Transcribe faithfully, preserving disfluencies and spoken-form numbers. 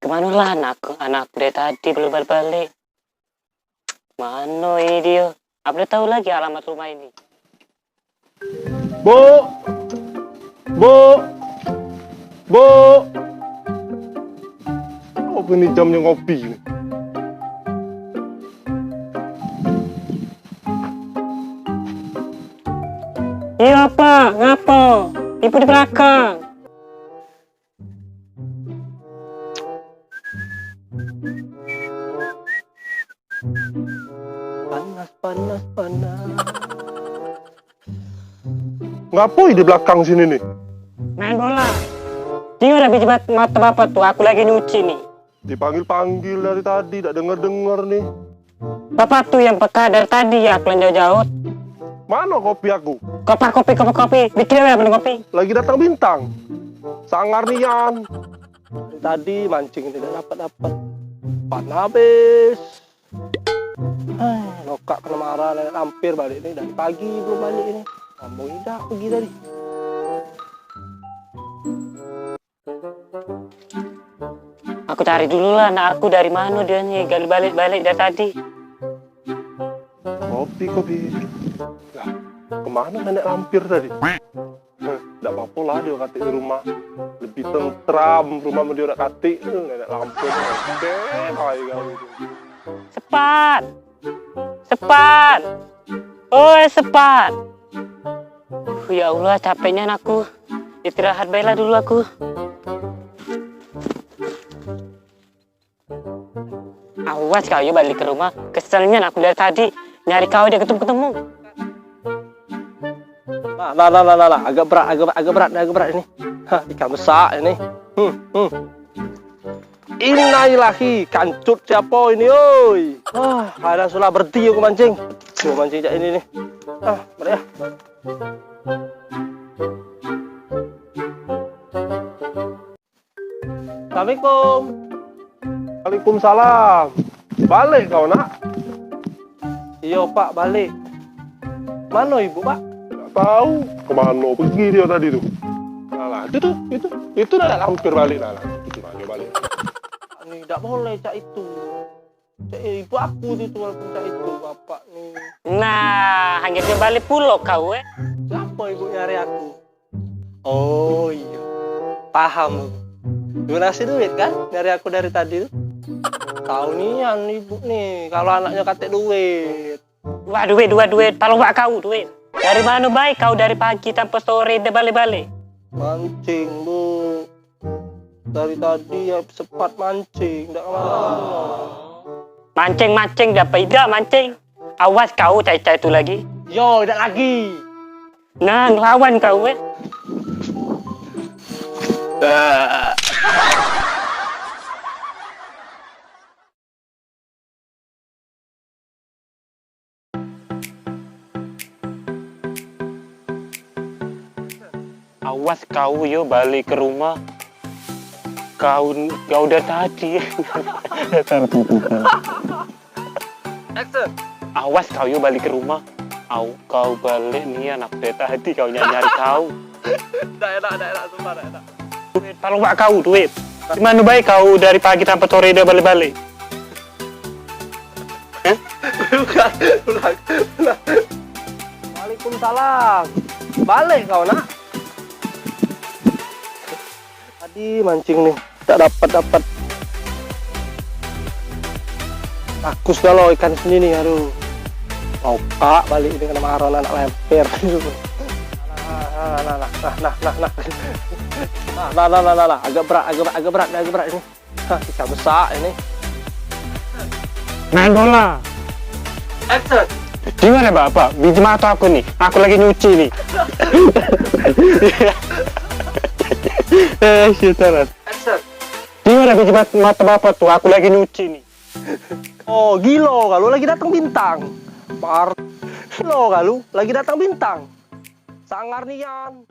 Kemano lah anakku, anakku dari tadi belum balik-balik. Mano ini dio? Aku dah tahu lagi alamat rumah ini. Bu! Bu! Bu! Apa ni jamnya ngopi ni? Iyo, Pak. Ngapo? Ibu di belakang. Panas, panas, panas. Ngapoi di belakang sini nih? Main bola. Dio dah biji bat-, mata bapak tuh, aku lagi nyuci nih. Dipanggil-panggil dari tadi, dak denger-denger nih. Bapak tuh yang peka dari tadi, ya, aku lanjau jaut. Mano kopi aku? Kopi, kopi, kopi, kopi. Bikin apa kopi? Lagi datang bintang. Sangar nian. Tadi mancing tidak dapat-dapat. Pan habis. Hai, lokak kena marah nenek lampir balik ni. Dari pagi belum balik ini. Ngambung idak pergi tadi. Aku cari dulu lah anak aku dari mano dio ni, gali balik-balik dari tadi. Kopi, kopi. Lah, kemano nenek lampir tadi? Heh, dak apo-apo lah dio katik di rumah. Lebih tentram rumah men dio dak katik. Heh, nenek lampir. Oke, bae kau itu. Sepat! Sepat! Oi, Sepat! Uh, ya Allah, capeknya aku. Istirahat baiklah dulu aku. Awas kau yo balik ke rumah. Keselnya aku dari tadi nyari kau dia ketemu-ketemu. Nah, nah, nah, nah, nah, nah. Agak berat, agak, agak berat, agak berat ini. Hah, ikan besar ini. Hmm, hmm. Innalillahi, kancut siapo ini, oi? Ah, ada sulah berhenti aku mancing. Aku mancing cak ini nih. Ah, balik ya. Assalamualaikum. Waalaikumsalam. Balik kau, nak? Iyo, Pak, balik. Mano ibu, Pak? Dak tahu. Kemano pergi dio tadi tu? Alah, itu tu, itu, itu dah hampir balik dah. Itu dah balik. Ni dak boleh cak itu. Cak, eh, ibu aku tu, tu walaupun cak itu, bapak ni. Nah, hanya dia balik pulo kau, eh. Siapa ibu nyari aku? Oh, iya. Paham aku. Ibu ngasih duit, kan? Nyari aku dari tadi tu. Tahu nian ibu ni, kalau anaknya katek duit. Wah, duit, duit, duit. Tolong wak kau, duit. Dari mano bae kau dari pagi sampai sore dah balik-balik? Mancing, Bu. Dari tadi ya sepat mancing, ndak kemana-mana. Mancing, mancing, dapat idak mancing. Awas kau cai-cai tu lagi. Yo, idak lagi. Nah, ngelawan kau, eh. Awas kau yo balik ke rumah. Kau, kau dari tadi. Action. Awas kau yo balik ke rumah. Au, kau balik ni anak dari tadi kau nyari-nyari kau. Dak enak, dak enak, sumpah dak enak. Duit, tolong wak kau duit. Di mano bae kau dari pagi sampai sore dah balik-balik? Hah? Ulang, ulang, ulang. Waalaikumsalam. Balik kau, nak? Tadi mancing nih, dak dapat-dapat. Bagus galo ikan sini nih, aduh. Mau kak balik ini kena marah anak lemper. Nah, nah, nah, nah, nah, nah, nah. Nah, nah, nah, nah, nah, nah. Agak berat, agak, agak berat, agak berat ini. Hah, ikan besar ini. Main bola. Action. Di mana bapak? Biji mata aku nih. Aku lagi nyuci nih. Eh, shit, salah. Action. Di mana biji mat- mata bapak tuh? Aku lagi nyuci nih. Oh, gilo kalu lagi datang bintang. Mar. Gilo kalu lagi datang bintang. Sangar nian.